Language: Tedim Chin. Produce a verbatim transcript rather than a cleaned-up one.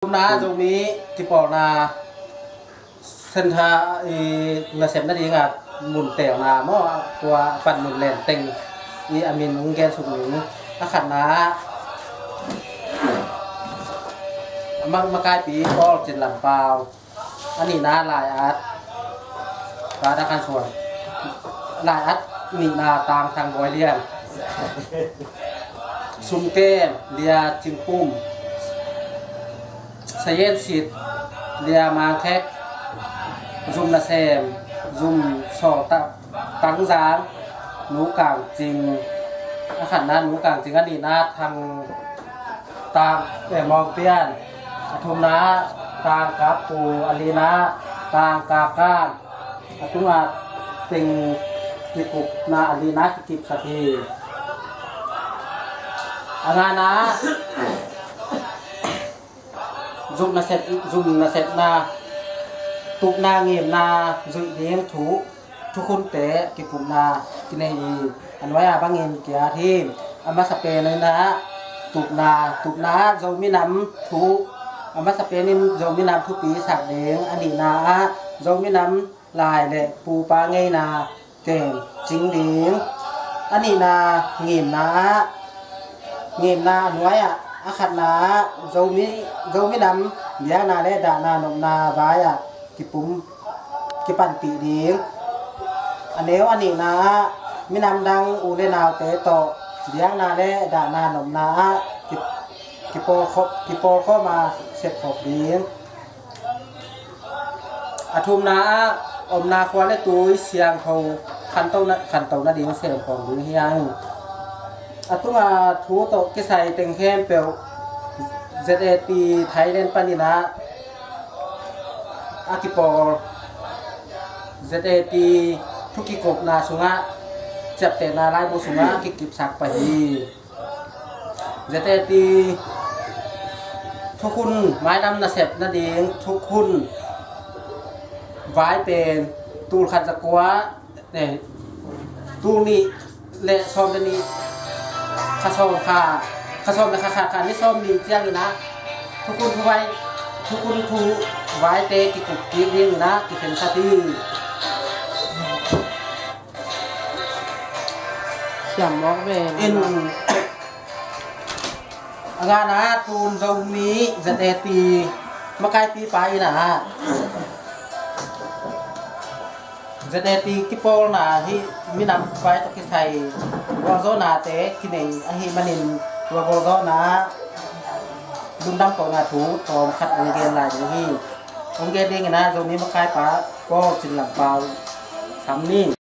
Thumna, Zomi kipawlna centre i nasepna dingah mun telna maw, tua pan mun len teng i a min hong gensuk ning. A khatna ah ma-, makaipi Paul Cin Lam Pau. A nihna Lai At, Pada Khan Suan. Lai At nihna Tang Thang Bawi Lian. Sum Kem Lia Cing Pum. Sayen Sit Lia Mang Khek. Zum Nasem, Zum Sawng Ta, Tang Zang, Nu Kang Cing. A khatna Nu Kang Cing, a nihna Thang Tang, eh, Mawng Pian. A thumna Tang Kap Pu, a lina Tang Kak Kan. A tunga teng kikupna, a lina kikipsak hi. A ngana zum nasep, zum nasepna, tupna, ngimna zuih ding thu, thukhunte kikupna kinei hi. A nuai-a bangin kiat hi. A masa penin ah tupna, tupna ah Zomi Nam thu, a masa penin Zomi Nam thupi sak ding. A nihna ah Zomi Nam lai le pupa ngeina kem cing ding. A nihna ngimna ah, ngimna a nuai-ah, a khatna ah Zomi, Zomi Nam biakna le dahna nopna vai-ah kipum, kipanpih ding. A neu a nihna ah minam dang u le naute tawh biakna le dahna nopna ah ki, kipawlkhop, kipawlkhawm a sepkhop ding. A thumna ah omna khua le tui siangtho khanto na, khanto nading semkhawm ding hi hang. A tunga thu tawh kisai teng khempeuh Z A T Thailand panin ah a kipawl Z A T thu kikupna sungah, ciaptehna laibu sungah kikipsak pah hi. Z A T thukhun, mailam nasep nading thukhun vai pen tul khat za kua, eh, tul nih le sawm le nih, kha sawm kha, kha sawm le kha khat, kha nih sawm nih ciangin ah thukhun thu vai, thukhun thu vaite kikup kik dingin ah kikhensat hi. Siam mawk ve. In a ngana tun Zomi Z A T makaipipa in ah Z A T kipawlna hi, minam vai tawh kisai gualzawhnate kinei ahih manin tua gualzawhna lungdam kohna thu tawm khat hong gen lai ding hi. Hong gen dingin ah Zomi makaipa Paul Cin Lam Pau sam ni.